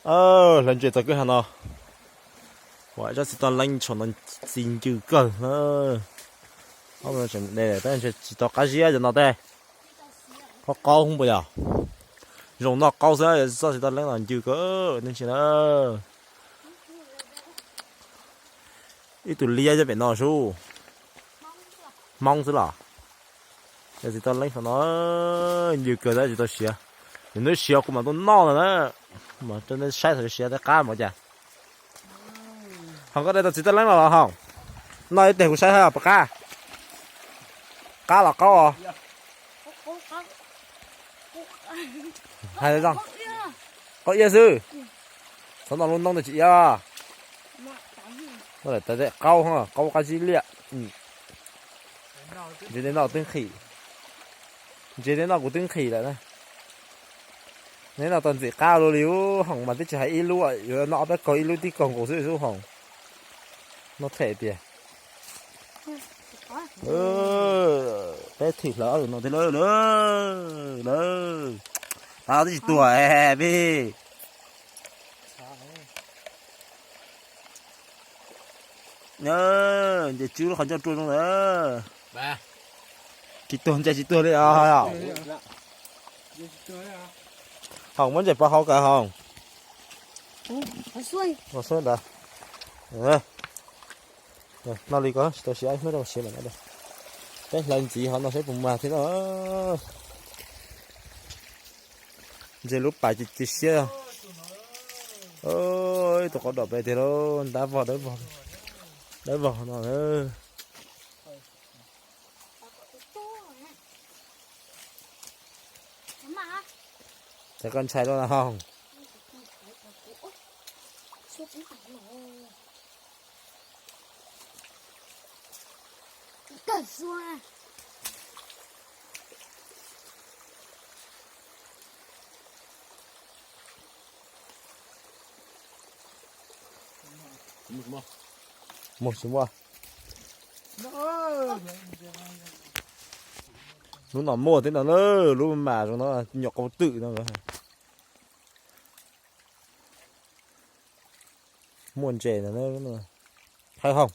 Hlawv ntses txog kwj ha no, ua zaj txiv toj leeb tshaum no txi ncw kawg na. Ob no tseem de tab tsis tau qab ziab cov no tej. Qaub qaub hub npaum yog, zoo noj qaub xwb, zaj txiv toj leeb no ncw kawg nej ntsia na. Ib tug liab nyob pem no sub. Hmoob xwb los. Cov txiv toj leeb no ncw kawg tab tsis tau siav. Yog hnub siav kuv mam tuaj noj no na. Mas rau nej saib thaum siav tej qab mas cas. Hoom, koj de tau txiv toj leeb los los Hoom? Noj ib teg kuv saib puas qab. Qab los qaub os? Hais zoo, qaub iab xwb. Txhob noj lub noob ntawd tsis iab. Qaub, qaub qab zib liaj. Ntses nej noj twb nqhis, ntses nej noj kuv twb nqhis lawm na. Nej noj tau ntxim qab luaj li ub, Hoom mas twb tsis hais ib lub, yuav noj ob peb kaug ib lub tib kaug nkaus xwb xub Hoom. Noj them tiag. Peb thim hlawv no thiab lawm. Tab twb tsis tuag peb. Ntses tswb lub qhov ncauj ruaj zoo ntawd. Tsis tuag ntses tsis tuag li os. Hoom muab ntses pov hauv kawg Hoom. Ntawd. Noj li ko tsis tau siav, hnub rau siav lawm no. Peb hlawv ntxiv hov no saib puas mag thiab no. Ntses lub pas ci ci siab. Ib tug qau dom pem tiag lauj, ntab vog dawb vog, dawb vog no. Ces koj ntshai lawm na Hoom. Mus tsis muaj. Lub no muaj thiab no na, lub mas zoo no nyuam qau twm no. Muaj ntses no. Hawj Hoom,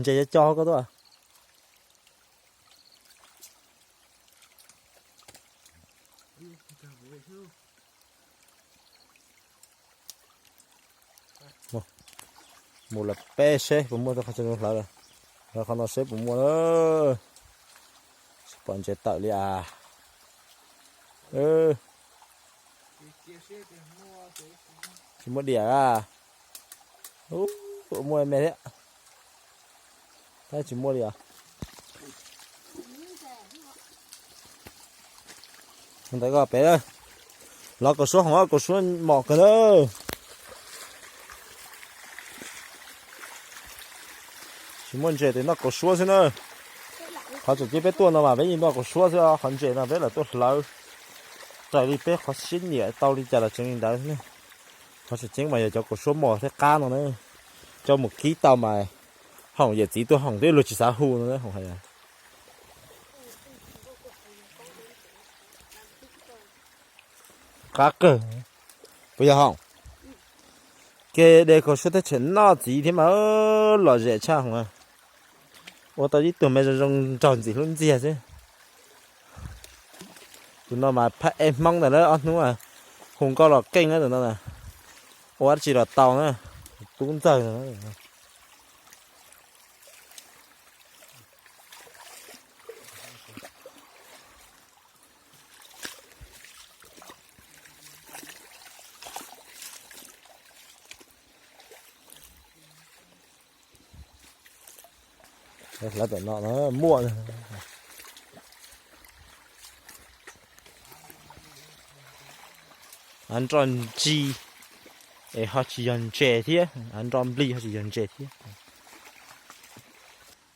ntses cov co koj tuaj. Mus lawm peb seb puas muaj qhov chaw hlawv lawm. Hlawv qhov no seb puas muaj. Tsis pom ntses tawm li as. Tsis muaj diam a. Muaj me thiab. Tab tsis muaj li os. Ntawd koj pem, lov kaus suab Hoom, kaus suab mos kawg na. Tsis muaj ntses tes noj kaus suab xwb na. Qhov tseem ceeb peb tuaj no mas peb yeej noj kaus suab xwb, qhov ntses no peb lam tuaj hlawv. Raws li peb qhov siab nyiam tau li cas los tseem li ntawd ne. Qhov tseem ceeb mas yog cov kaus suab mos thiab qab no na. Coj mus kib tau mas Hoom yawm txiv tuaj Hoom twb luag tsis xav hu no na Hoom hais. Qab kawg. Puas yog Hoom? Kev de kaus suab teb tshem noj txiv thiab mas lom zem tshaj Hoom. Ua tau ib tug me zoo zoo nraug ntxim hlub ntxiag xwb. Tus no mas phaj ej Hmoob ntawm lawv ob hnub hu nkauj los keej na tus no na. Ua dab tsi los tau na. Tub ntxawg. Hlawv tam no muaj. Av nroj ntsis es ho tsis yog ntses thiab, av nroj nplig ho tsis yog ntses thiab.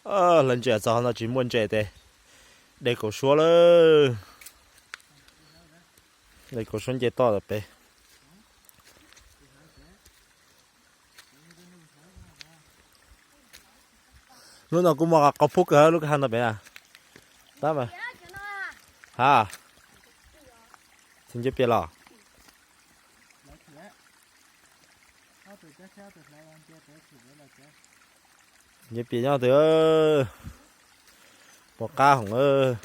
Hlawv ntses txog no tsis muaj ntses tes de kaus suab lawm. De kaus suab nce toj tom pem. Lub no kuj muaj qau pub kawg lub kwj ha no pem na. Tab mas, ha, txiv ncuav pias los. Nce pias nyob twg, pom qab hoom.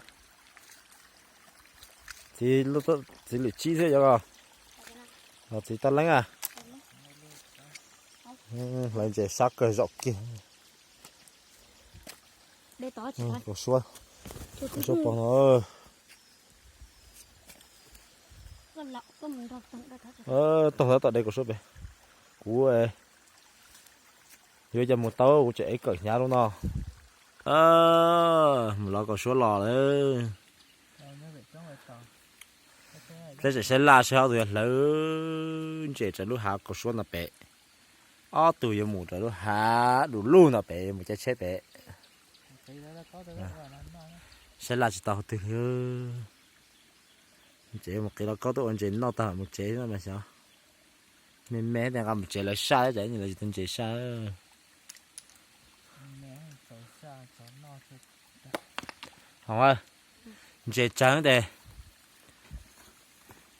Txiv, txiv lwm tsib xwb yog, los txiv taj leeb a. Hlawv ntses sab kawg zaum kiag. Kaus suab, kaus suab pog no. Toog tab tom de kaus suab pem. Kuv yuav cov mus tau, kuv tseem ev kawm hnyav lub no. Mus lov kaus suab los lawm. Peb tseem saib laj saib ob tug yuav hlawv ntses rau lub hav kaus suab no pem. Ob tug yuav mus rau lub hav du lug no pem, yuav mus caij tsheb pem. Saib laj tsis tau qhov twg li. Ntses mus qiv los kaub tuaj ua ntses noj tag mam mus tsev no mas xyov. Me me tias nqa mus tsev lawv saj, cas lawv tsis tau ntses saj. Ntses tsawg tes.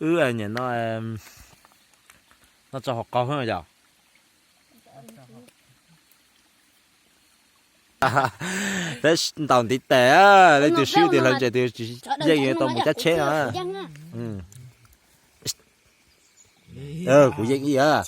Wb niam no, no tso hauv qaug yom. Peb ntaus ntiv tes, leej twg swb tias hlawv ntses twg tsis yeej yuav tau mus cab tsheb no. Kuv yeej ib. Ua cas,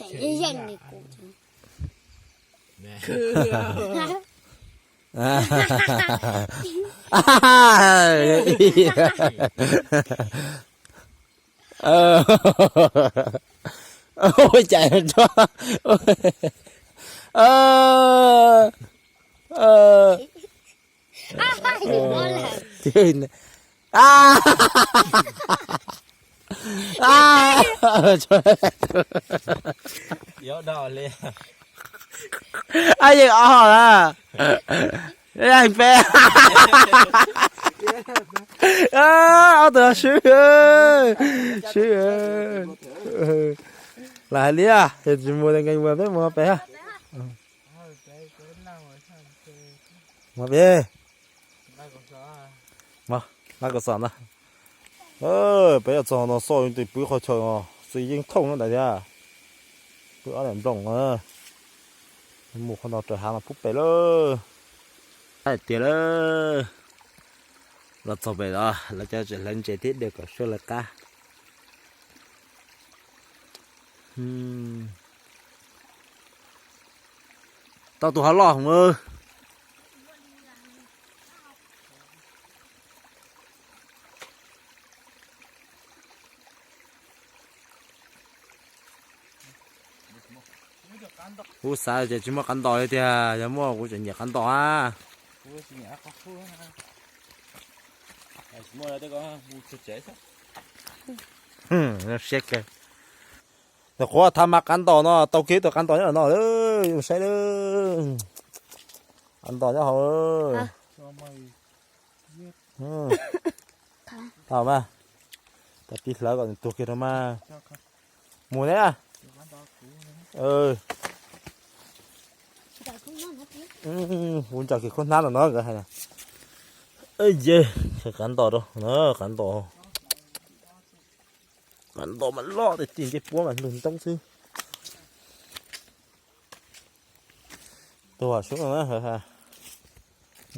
ab yeej ob na, peb, ob tug swb, swb. Lam hais li, yog tsis mus nkees mus peb mus pem. Mus pem, nqa kaus xom ntag. Peb yuav txog no xauj tus pw qhov chaw no, txiv yeej thooj no ntawd thiab. Pw ob daim nplooj, mus qhov no raws hav no pub pem lawm. Hais tias lawm, los txog pem los lawv cov tseem hlawv ntses thiab de kaus suab lawv qab. Tau tus hov loj hoom. Kuv xav tias tsis muaj qav ntos li tiag, yog muaj kuv tseem nyiam qav ntos a. Siab kawg. Nws qhuav thav mas qav ntos no tau kiag tus qav ntos nyob no, saib, qav ntos nyob hauv. Tau mas, tas pib hlawv kom nws tuag kiag rau mas. Mus thiab. Kuv nco kiag khaub hnab no no nkawd hais na. Ye, qav ntos rau no, qav ntos, qav ntos mas loj tiag tiag, ncej puab mas ntug ntoob xwb. Tuag sub no na,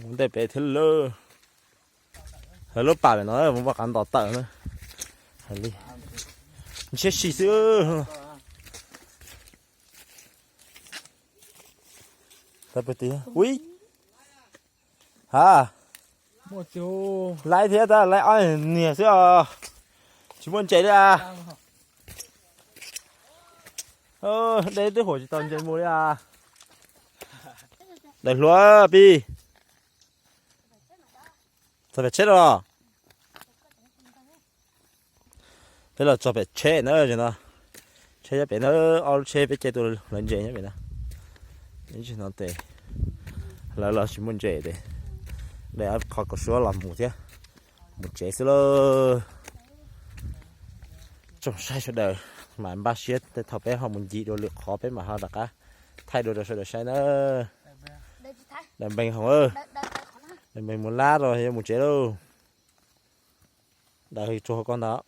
mus ntej pem thiab lawm. Lub pam pem no mus npaj qav ntos tawm na. Hais li, ntshiab si xwb. Ui, ha, laiv thiab tab laiv ob niag xwb os. Tsis muaj ntses li a. De twb huam tsis tau ntses mus li a. Daim hluas pib. Txog pem tsheb los? Peb los txog pem tsheb na, no tsheb nyob pem na, ob lub tsheb peb caij tuaj hlawv ntses nyob pem na. Ib ntsis no tes hlawv los tsis muaj ntses tes de ob qho kaus suab los mus thiab, mus tsev xwb lauj. Tsoom saib sawv daws mas npaj siab tej thaum peb ho mus ncig dua lwm qhov peb mam ho rov qab thaij dua rau sawv daws saib na. Daws npeeg hoom, daws npeeg mus lab rau yuav mus tsev lauj. Daws tsuag koj ntag.